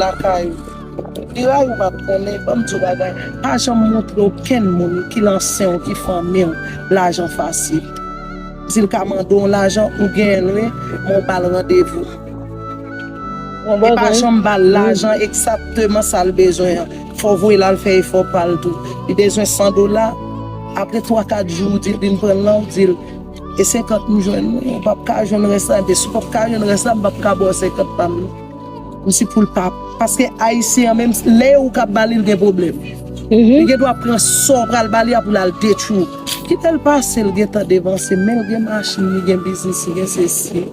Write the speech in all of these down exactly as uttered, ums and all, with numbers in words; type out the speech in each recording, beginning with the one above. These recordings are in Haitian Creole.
lakay ou. Li rayi w, m ap konnen, ban m di w bagay. Pa janm montre okenn moun ki lan sen w, ki fanmi w, lajan fasil. Si l ka mande w lajan, ou genyen l wi, men w ba l randevou. E pa janm ba l lajan egzakteman sa l bezwen an. Fò w voye l al fè efò pa l tou. Li bezwen san dola, apre twa kat jou, ou di l vin pran l lan, ou di l, e senkant m jwenn wi, ou p ap ka jwenn rès la, enben si w p ap ka jwenn rès la, m p ap ka ba w senkant pa m nan. Kòmsi pou l pa. Paske Ayisyen an, menm lè e ou k ap ba li, l gen pwoblèm. Li gen dwa pran sa w pral ba li a pou l al detwi w. Kite l pase, l gentan devanse, men l gen machin, li gen biznis, li gen sesi.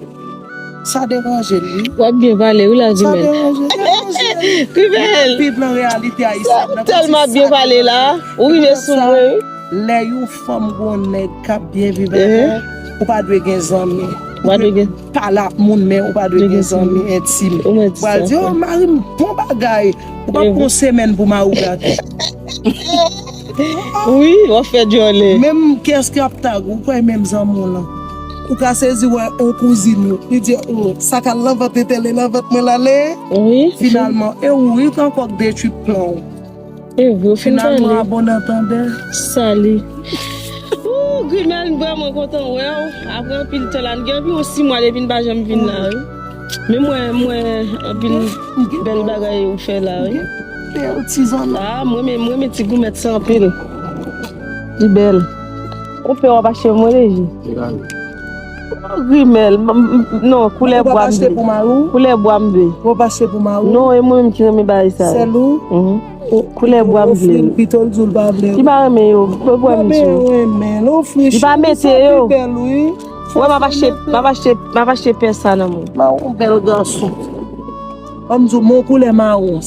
Sa deranje l, wi. W ap byen pale, wi, Lazimèl. Sa deranje l, deranje l. Pi bèl. Viv nan reyalite ayisyen nan. Tèlman byen pale la. Ou rive sou mwen, wi. Lè yon fanm gon nèg k ap byen viv avè w, ou pa dwe gen zanmi. Ou pa dwe gen pale ak moun, men ou pa dwe gen zanmi entim. Ou mwen di sa. Pral di, "Oh, mari m bon bagay." Ou p ap pran semèn pou mari w gate. Wi, w ap fè djòlè. Menm kiyès ki ap tag ou, kwè menm zanmi w lan. Ou ka sezi wè yon kouzin ou. Li di, "Oh, sa k al nan vant entèl, e nan vant mwen l ale." Wi. Finalman, e ou wi k ankò k detwi plan w. E vre, ou fin pale. Finalman, a bon antandè. Sali. Ooh, Grimèl, m vrèman kontan wè w. Apre anpil tan la, n gen anviwon sis mwa depi n pa janm vin la, wi. Men mwen, mwen, anpil bèl bagay ou fè la, wi. Bèl ti zanmi. Ah, mwen, men, mwen, men ti goumèt sa anpil. Li bèl. Ou pè w ap achte mwen deje. Oh, Grimèl, m, m, non, koulè bwa m vle. Ou p ap achte pou mari w? Koulè bwa m vle. Ou p ap achte pou mari w? Non, e mwen menm ki renmen bagay sa yo. Sèl ou? Mhm. Koulè bwa m vle. Pito l di w l pa vle. Li pa renmen yo, bwa m di w. Li pa mete yo. Wè, m ap achte, m ap achte, m ap achte pè sa nan men w. Mawon bèl gason. Ban m di w, men yon koulè mawon.